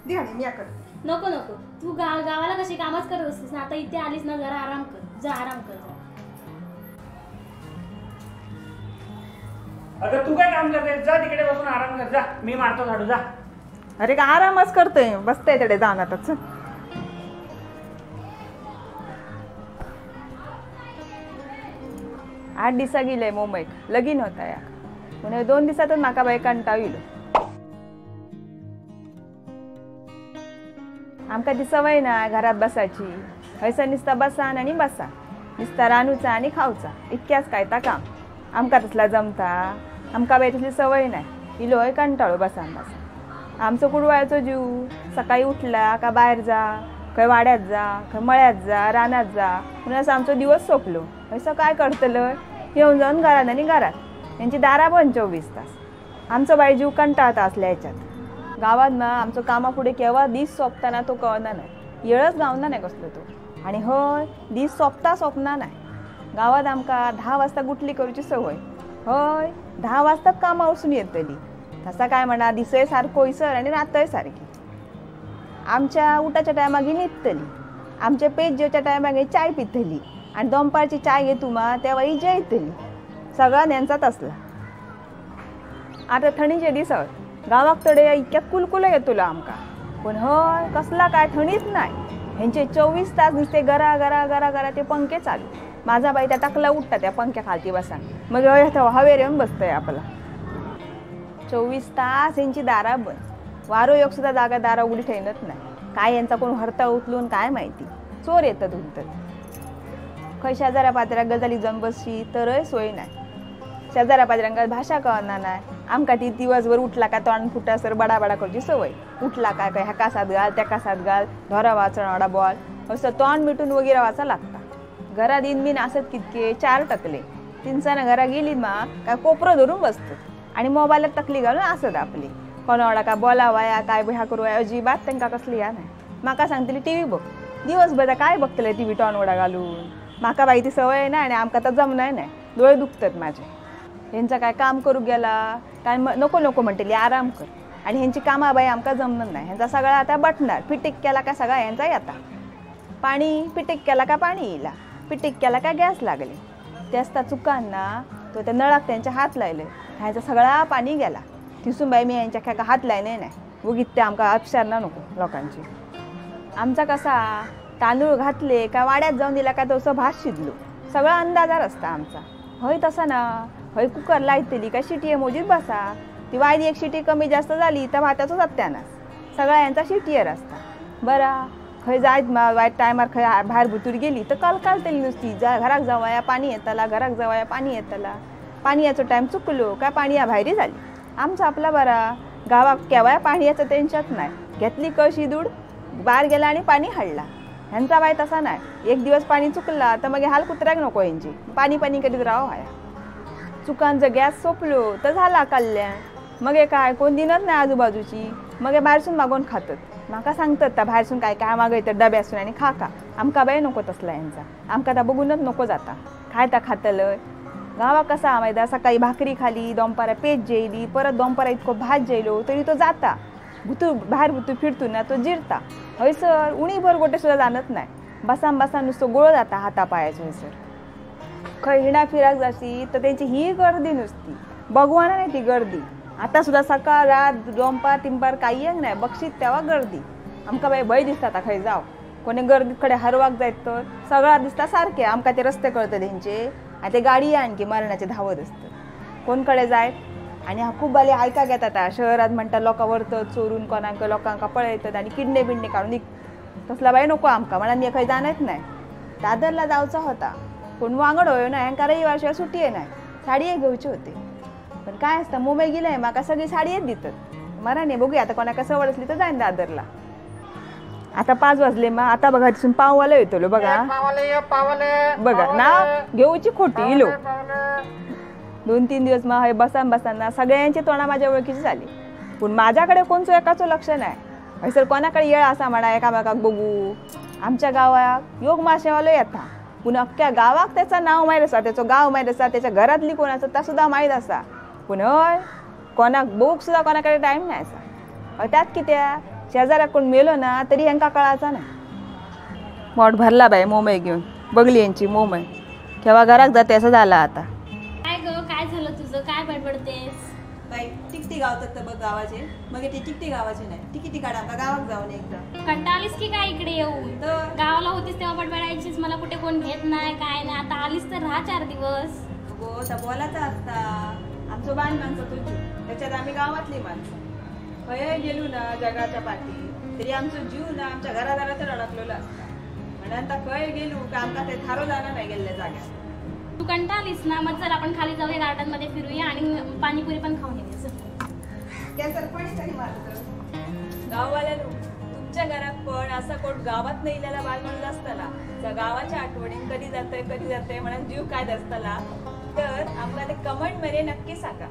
दे आणि मी करते. नको नको, तू गावाला कशी कामच करत असतेस ना, आता इथे आलीस ना जरा आराम कर, जा आराम कर जा. अगं तू काय काम करते, जा तिकडे बसून आराम कर, जा मी मारतो झाडू, जा. अरे का आरामच करतोय, बसतोय तिकडे जाऊन आता. 8 दिसा गेले मुंबईक, लगीन होता या म्हणून 2 दिवसातच म्हाका बाई कंटाळ येयलो. आमकां ती सवय ना घरात बसायची, हयसर नुसता बसान आनी बसा, नुसता रांदूचा आनी खावचा, इतक्याच काय ता काम. आमकां तसला जमता, आमकां बाई तसली सवय नाही. इलो हय कंटाळो बसान बसा. आमचो कुडवाळ्याचो जीव, सकाळी उठला का भायर जा, खंय वाड्यात जा, खंय मळ्यात जा, रानात जा, म्हणून असं आमचो दिवस सोंपलो. हयसर काय करतलय, येवन जावन घरात आनी घरात, हेंची दारां बंद 24 तास. आमचो बाई जीव कंटाळता असल्या हेच्यात. गावात ना आमचो कामा फुडें केवा दीस सोंपता ना तो कळना नाय, येळच गावना नाय कसलो तो. आनी हय दीस सोंपता सोंपना नाय. गावात आमकां 10 वाजता गुटली करूची सवय, हय 10 वाजताच कामां वचून येतली. तसा काय म्हणा दिसय सारको हयसर आनी रातय सारकी. आमच्या उठाच्या टायमाक ही न्हिदतली, आमच्या पेज जेवच्या टायमाक ही चाय पितली, आनी दनपारची चाय घेतू मा तेवा ही जेयतली. सगळा हेंचाच आसला. आतां थंडीचे दीस गावाक तडे इतक्या कुलकुलो येतलो आमकां, पूण हय कसला काय थंडीच नाय. हेंचे 24 तास नुसते घरा घरा घरा घरा ते पंखे चालू. माझा बाई त्या टाकला उठता त्या पंख्या खालती बसान, मग हय हवेर येवन बसतय आपला. 24 तास हेंची दारां बंद, वारो एक सुद्दां जागा दारां उघडी ठेवत नाही. काय यांचा कोण हरता उचलून काय माहिती, चोर येतात उलटत. खंय शेजाऱ्या पात्र्याक गजाली जावन बसशी तरय सोय नाय, शेजाऱ्या पात्र्यांक भाशा कळना नाय. आमकां ती दिवसभर उठला काय तोंड फुटासर बडाबडा करची सवय. उठला काय काय ह्या कासात घाल त्या कासात घाल, धोरा वाचण वाडा बॉल असं तोंड मिटून वगैरे वाचा लागता. घरात इन बीन असत कितके 4 टकले, तिनसाना घरा गेली मा काय कोपरो धरून बसतात आणि मोबायलाक तकली घालून असत आपली. कोणावाडा काय बोलावाया काय ह्या करूया अजिबात तांकां कसली ह्या नाय. म्हाका सांगतली टीव्ही बघ, दिवसभर काय बघतले टीव्ही टॉन वडा घालून. म्हाका बाई ती सवय ना आनी आमकां आतां जमनाय नाय, दोळे दुखतात माझे. हेंचा काय काम करूंक गेला काय नको नको म्हणटली आराम कर. आनी हेंची कामां बाई आमकां जमनत नाय. हेंचा सगळा आतां बटणार फिटीक केला काय सगळा हेंचा येता. पाणी पिटीक केला काय पाणी येयला, पिटीक केला काय गॅस लागले. तेच त्या चुकान ना तो त्या नळाक त्यांच्या हात लायले, ह्यांचा सगळा पाणी गेला. तिसून बाई मी हेंच्या खेका हात लायले नाय, वगीत ते आमकां अपशार नको लोकांची. आमचा कसा तांदूळ घातले काय वाड्यात जाऊन दिला काय तसो भात शिजलो, सगळा अंदाजार असता आमचा. हय तसा ना, हय कुकर लायतली काय शिटये मोजीत बसा, ती वायली एक शिटी कमी जास्त झाली तर भाताचो सत्यानाश, सगळा यांचा शिटयेर असता. बरा खंय जायत वायट टायमार खंय भायर भितर गेली तर कलकलतली नुसती, जा घराक जावया पाणी येतला, घराक जावया पाणी येतला. पाणयाचो टायम चुकलो काय पाणया भायरी झाली. आमचा आपला बरा गावाक केवाय पाणयाचं टेन्शन नाही, घेतली कळशी दूड बाहेर गेला आणि पाणी हाडला. ह्यांचा बाय तसा नाही, एक दिवस पाणी चुकला तर मग हाल कुत्र्याक नको ह्यांची, पाणी पाणी करीत राव हाया. चुकान जर गॅस सोपलो तर झाला कल्याण, मग काय कोण दिनत नाही आजूबाजूची, मग भायरसून मागोवन खातत. म्हाका सांगतात ता भायरसून काय काय मागयतात डब्यासून आनी खा खा. आमकां बाय नको तसला ह्यांचा, आमकां आतां बघूनच नको जाता. खायता खातलय. गावाक कसा मायदा सकाळी भाकरी खाली, दोनपारा पेज जेयली, परत दोनपारा इतको भात जेयलो तरी तो जाता, भुतू भायर भुतू फिरतू ना तो जिरता. हयसर उणीभर गोटे सुद्दां जाणत नाय, बसान बसान नुसतो गोळ जाता हाता पायाचो. हयसर खंय हिणा फिराक जाशी तर तेंची ही गर्दी नुसती बगवाना नाही ती गर्दी. आतां सुद्दां सकाळ रात दोनपार तिनपार काही एक नाही, बक्षीत तेवा गर्दी. आमकां बाई भंय दिसता आतां खंय जाव, कोणी गर्दीत कडेन हरवाक जायत तर सगळा दिसता सारकें. आमकां ते रस्ते कळटा तेंचे, आनी ते गाडी आणखी मरणाचे धांवत आसतात कोण कडेन जायत. आनी खूब बाले आयकाक येता आतां शहरात म्हणटा लोकां व्हरतात चोरून, कोणाक लोकांक पळयतात आनी किडणे बिडणे काडून विकतात. तसला बाई नको आमकां, म्हणून मी खंय जाणत नाय. दादरला जावचो होता पूण वांगड होयो ना, हेंकां रविवार शिवाय सुटये नाय, साडये घेवचे होते. पण काय आसता मुंबय गेले म्हाका सगळी साडयेच दितात. मरा न्ही बघूया आतां कोणाक सवड आसली तर जायन दादरला. आता 5 वाजले मा, आता बघा तिसून पाववालो येतलो बघा, बघा ना घेवची खोटी इलो. 2-3 दिवस मा हय बसान बसान ना सगळ्यांची तोंडां माझ्या वळखीची झाली, पूण माझ्याकडे कोणचो एकाचो लक्ष नाही. हयसर कोणाकडे येळ आसा म्हणा एकामेकाक बघू. आमच्या गावाक योग माशेवालो येता, पूण अख्ख्या गावाक त्याचा नाव माहीत आसा, त्याचो गाव माहीत आसा, त्याच्या घरातली कोण आसा ता सुद्दां माहीत आसा, पूण हय कोणाक बघूक सुद्दां कोणाकडे टायम नाही आसा. हय त्यात कित्याक शेजाऱ्या कोण मेलो ना तरी ह्यांका कळाचा नाही. मोठ भरला बाई मोमय घेऊन, बघली यांची मोमय केव्हा घराक जाते असं झाला आता. काय ग, काय झालं तुझं, काय बडबडतेस? बाई टिकटी गावतात तर बघ गावाचे, मग ते टिकटी गावाचे नाही, तिकिटी काढा आमका गावात जाऊन एकदा. कंटाळलीस की काय इकडे येऊन? तर गावाला होतीस तेव्हा बडबडायचीस मला कुठे कोण घेत नाही काय नाही, आता आलीस तर राहा 4 दिवस. गो तर बोलायचा असता, आमचो बाण माणसं तुझी, त्याच्यात आम्ही गावातली माणसं. खंय गेलो ना जगाच्या पाठी तरी आमचो जीव ना आमच्या घरादारात अडकलेलो असता, म्हणून आता खंय गेलो का आमका ते थारो जाणार नाही गेल्ल्या जाग्यात. तू कंटाळलीस ना, मग चल आपण खाली जाऊया, गार्डन मध्ये फिरूया आणि पाणीपुरी पण खाऊन येऊया. कॅन्सर कोणी तरी मारतं. गाववाल्यानो, तुमच्या घरात पण असा कोण गावात नाही इलेला बालमाणूस असताना तर गावाच्या आठवणीन कधी जातंय कधी जातंय म्हणून जीव काय असताना, तर आमका ते कमेंट मध्ये नक्की सांगा.